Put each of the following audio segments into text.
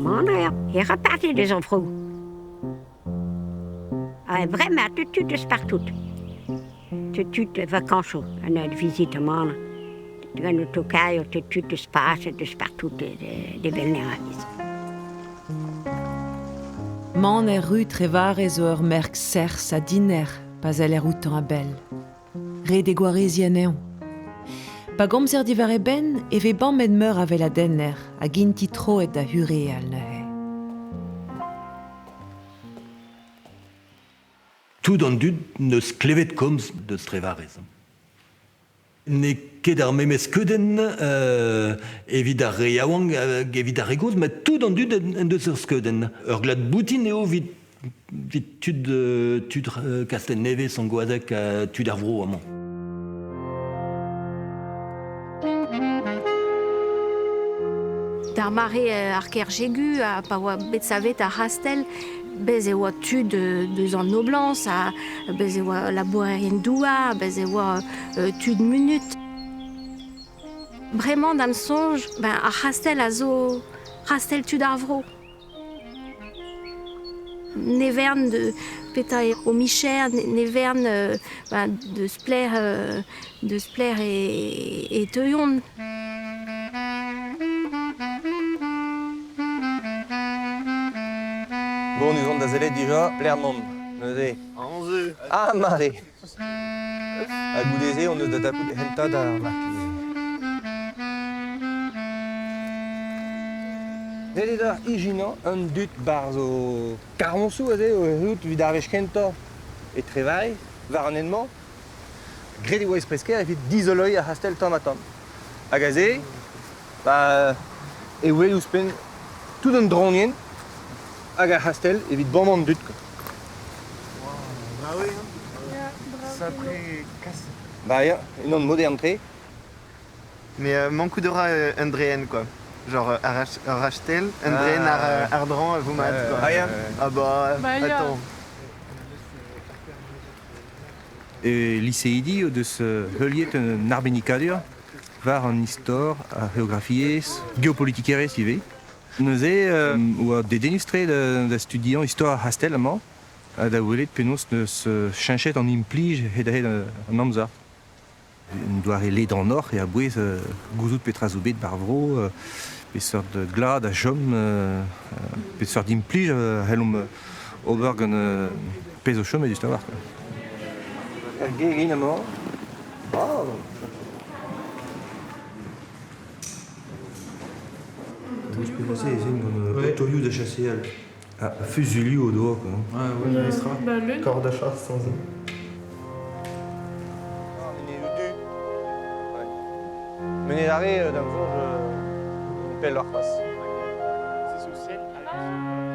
Maner, e reparti deus an vro. Ha bremañ tout tud eus partout. Tout tud vakañsoù an vizit amañ. Gant o tokaio tout tud eus paset eus partout de Belneraliz. Maner ru Trevare zo ur merk serzh ha dinec'h pa seller outañ a-bell. Ret eo gwareziñ anezhañ. Pa gomzer diwar e benn e vez bammet meur a weladenner hag int-i troet da hureal neuze. Tout an dud n'eus klevet komz deus Trevarez. N'eo ket ar memes skeudenn evit ar re yaouank hag evit ar re gozh, met tout an dud en deus ur skeudenn. Ur glad boutin eo evit evit tud tud Kastell-Nevez, Sant-Goadeg ha tud ar vro amañ. D'ar mare ar Kerjegu, ha pa oa bet savet ar c'hastell, bez e oa tud deus an noblañs, ha bez e oa labourerien-douar, bez e oa tud munut. Bremañ, da'm soñj, ben, ar c'hastell a zo c'hastell tud ar vro. Ne vern de petra eo o micher, ne vern ben, deus pelec'h deus pelec'h e teuont. Bon, nous on da sellet dija Plermont, neuze. Ah, mare. Ha goude-se on eus da dapout hentad ar markiz. Ret eo deoc'h ijinañ un dud 'barzh ho karroñsoù aze o erruout evit ar wech kentañ e Trevare, war an hent-mañ. Graet e oa espresker evit dizoloiñ ar c'hastell tamm-ha-tamm. Hag aze, ba, e wel ouzhpenn tout an draoñienn hag ar c'hastell evit bammañ an dud. Quoi. Sacré casse. Bah ya, unan modern-tre. Mais mankout a ra un draen quoi. Genre ar ur rachtel, un draen ar, ar dran a vo mat quoi. Ah ya. Ah bah, Bah ya. attends. E liseidi o deus heuliet un arbennikadur war an istor, ar c'heografiezh, geopolitikerezh ivez. Neuze oa dedennus-tre da studiañ istor ar c'hastell amañ ha da welet penaos 'neus cheñchet an implij hed-ha-hed an amzer. Un doare ledanoc'h eo a-bouez gouzout petra zo bet 'bar vro, peseurt glad a chom, peseurt implij a c'hellomp ober gant pezh zo chomet just a-walc'h. Er gegin amañ. Ah. Ouzhpenn-se ez int gant otoioù da chaseal. Ah, fuzuilhoù o doa quoi. Ouais, ouais, extra. Bah, leun. Corde à chasse sans eux. Menez arre d'am soñj pelloc'h c'hoazh.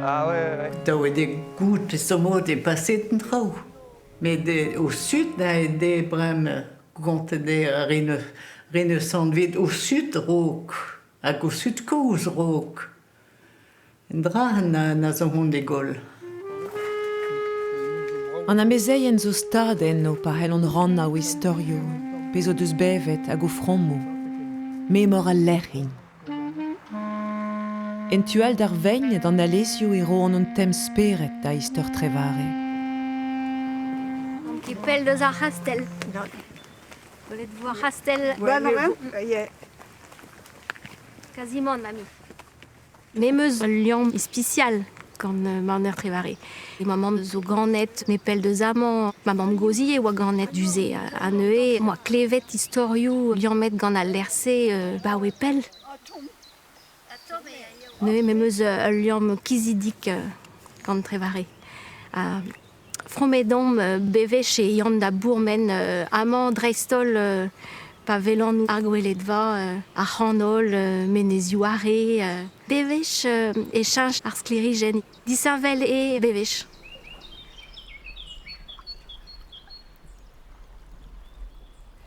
Ah ouais, ouais. Da oa goût peseurt mod eo paset an traoù. Met o sud da eo bremañ gontet eo ar Renaissance o sud raok hag o sud-kozh raok. Un dra na zo hont de goll. An amezeien zo stad enno pa c'hellont rannañ o istorioù, pezh o deus bevet hag o fromoù. Memor al lec'h int. En tu all d'ar vein d'an alezioù e roont un temz-spered da istor Trevare. On ket pell deus ar c'hastell. Gwelet vo ar c'hastell. Quasiment, mamie. Me 'm eus ul liamm ispisial gant maner Trevare. Ma mamm zo ganet nepell deus amañ. Ma mamm-gozh ivez oa ganet du-se. Ha neuze 'moa klevet istorioù liammet gant al lec'h-se 'baoe pell. Neuze me 'm eus ul liamm kizidik gant Trevare. Ha Fromet omp bewech e yan da bourmen amañ dreist-holl pa welan ar gweledva, ar c'hanol, menezioù Are. Bewech e cheñch ar sklêrijenn. Disheñvel eo bewech.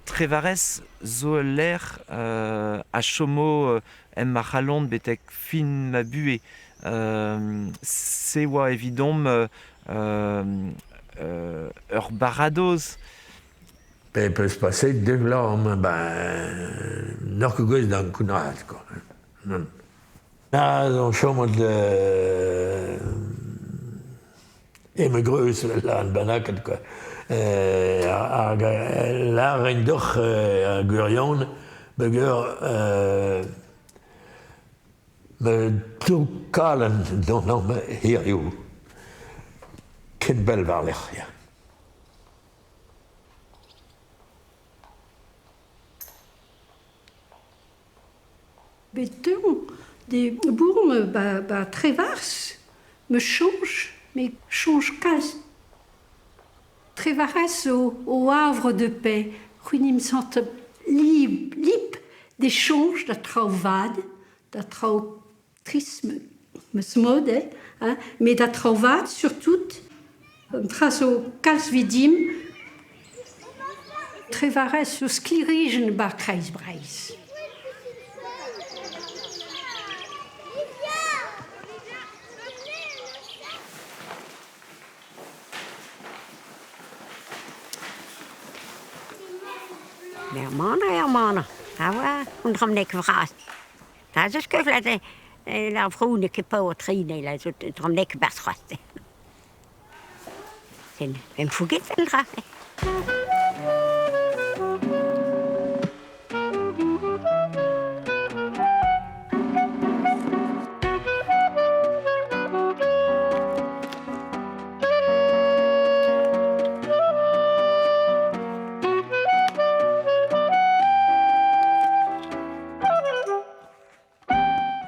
Trevarez zo ul lec'h a chomo em ma c'halon betek fin ma buhez. Se oa evidomp ur baradoz. Pe peus paset dek vloaz amañ, ben n'oc'h ket gouest da ankounaat quoi. Nann. Na zo chomet eme greus lan bennaket quoi. Hag lârein deoc'h ar gwirion peogwir ma tou kalen dont amañ hiziv ken bell war-lerc'h ya. Bet on de bourm ba, ba Trevarzh, me soñj, me soñj kalz. Trevarez zo o havre de paix, c'hwi sant lib, lip de soñj da traoù vat, da traoù trist meus mod, hein, met da traoù vat surtout. Un dra zo kalz 'vit dimp. Trevarez zo sklêrijenn 'ba Kreiz Breizh. Er maner, er maner. A oa un dramm-nek vras. Da zeus ket ar vro n'eo ket paour-tre zo dramm-nek barzh c'hoazh. Em fouget an dra.